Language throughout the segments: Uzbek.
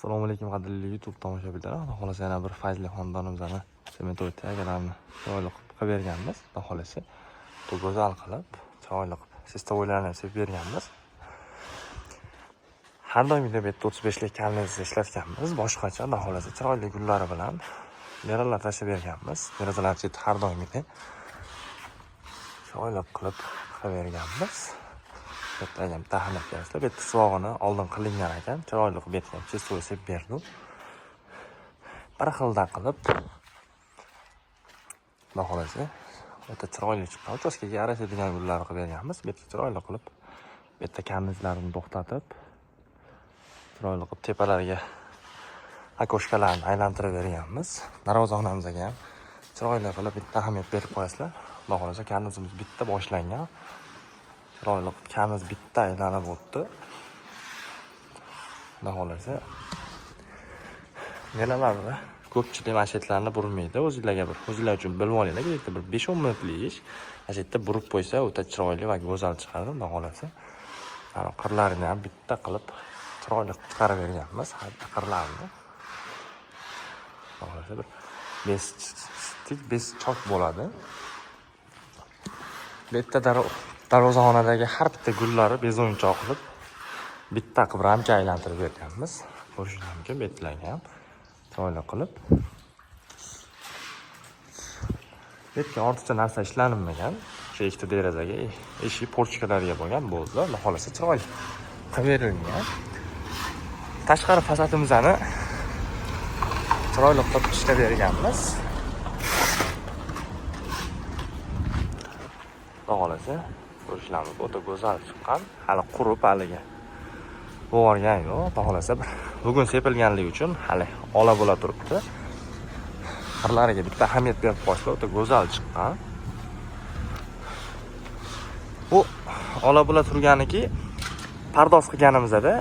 Assalomu alaykum qadrli YouTube tomoshabinlar. Xudo xolasa yana bir fayzli xonadonimizni sementoy tagalarni chiroyli qilib berganmiz. Xudo xolasa juda go'zal qilib, chiroyli qilib sestovoylarni sepib berganmiz. Har doimgidek bu yerda 35 lik karnizni ishlatganmiz. Boshqacha xudo xolasa chiroyli gullari bilan derazalar tashlab berganmiz. Derazalar cheti har doimgidek chiroyli qilib qilib berganmiz. Bu yerda ham taxlab berasizlar. Bu yerda sivog'ini oldin qilingan ekan. Chiroyli qilib bu yerga ham чистый sepib berdim. Bir xilda qilib xudo xolasa o'ta chiroyli chiqqan. Uchastkaga yarashadigan gullarni qilib berganmiz. Bu yerda chiroyli qilib bu yerda karnizlarini to'xtatib chiroyli qilib tepalariga okoshkalarni aylantirib berganmiz. Darvozaxonamizga ham chiroyli qilib bitta ahamiyat berib qo'yasizlar. Xudo xolasa karnizimiz bitta boshlangan. Chiroyli qilib karniz bitta aylanib o'tdi. Xudo xolasa nelalarni ko'pchilik mana shu yerlarni burmaydi. O'zinglarga bir o'zinglar uchun bilib olinglar. Bu yerda bir 5-10 minutlik ish. Mana shu yerda burib qo'ysa o'ta chiroyli va go'zal chiqadi, xudo xolasa. Mana qirlarini ham bitta qilib chiroyli qilib chiqarib berganmiz, har bitta qirlarini. Xudo xolasa bir 5 tik chok bo'ladi. Bu yerda darvozaxonadagi har bitta gullari bez o'yinchoq qilib bitta qilib ramka aylantirib berganmiz. Ko'rishingiz mumkin bu yerlarga ham chiroyli qilib. Bu yerga ortiqcha narsa ishlanmagan. O'sha ikkita derazaga, eshik porchkalariga bo'lgan bo'ldi. Xudo xolasa chiroyli qilib berilgan. Tashqari fasadimizni chiroyli qilib ishlab berganmiz. Xudo xolasa ko'rishlarimiz o'ta go'zal chiqqan. Hali qurib haligi bo'g'organ yo'q. Xudo xolasa bir bugun sepilganligi uchun hali ola bo'la turibdi. Qirlariga bitta ahamiyat berib qo'yishlar, o'ta go'zal chiqqan. Bu ola bo'la turganiki pardoz qilganimizda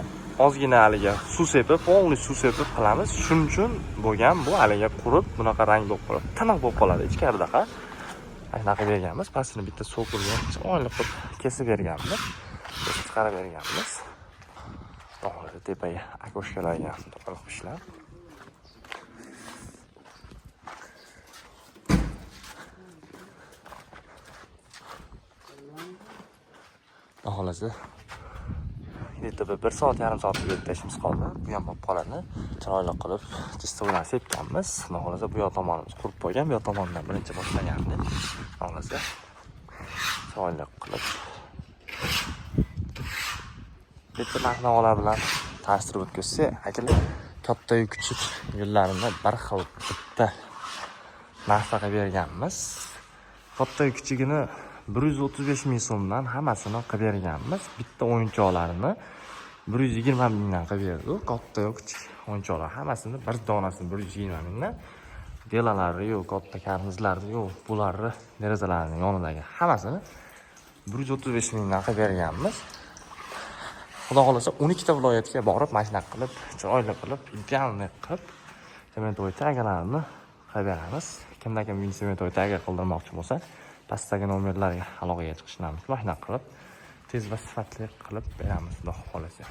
ozgina haligi suv sepib, polniy suv sepib qilamiz. Shuning uchun bo'lgan bu haligi qurib bunaqa rang bo'lib qoladi, tiniq bo'lib qoladi ichkaridaqa. Shunaqa berganmiz. Pastini bitta so'kulga chiroyli qilib kesib berganmiz. Kesib chiqarib berganmiz. To'g'ri tepaga okoshkalarga qilib ishlab. Xudo xolasa yerda bir soat, yarim soat bu yerda ishimiz qoldi. Bu ham bo'lib qoladi. Chiroyli qilib chistoylarni sepganmiz. Xudo xolasa bu yoq tomonimiz qurib qo'ygan, bu yoq tomondan birinchi boshlagandik. Xudo xolasa chiroyli qilib bitta narx-navolar bilan tanishtirib o'tkazsa, akalar katta-yu kichik gullarni bir xil bitta narxda qilib berganmiz. Katta-yu kichigini 135 ming so'mdan hammasini qilib berganmiz. Bitta o'yinchoqlarini 120 mingdan qilib berdik. Katta-yu kichik o'yinchoqlar hammasini bir donasini 120 mingdan. Delalari yo'q, katta karnizlari yo'q, bularni derazalarining yonidagi hammasini 135 mingdan qilib berganmiz. Xudo xolasa 12 ta viloyatga borib, mana shunaqa qilib, chiroyli qilib, idealniy qilib sementoy tagalarni qilib beramiz. Kimda kim sementoy taga qildirmoqchi bo'lsa, pastdagi nomerlarga aloqaga chiqishlarini mumkin. Mana shunaqa qilib, tez va sifatli qilib beramiz, xudo xolasa.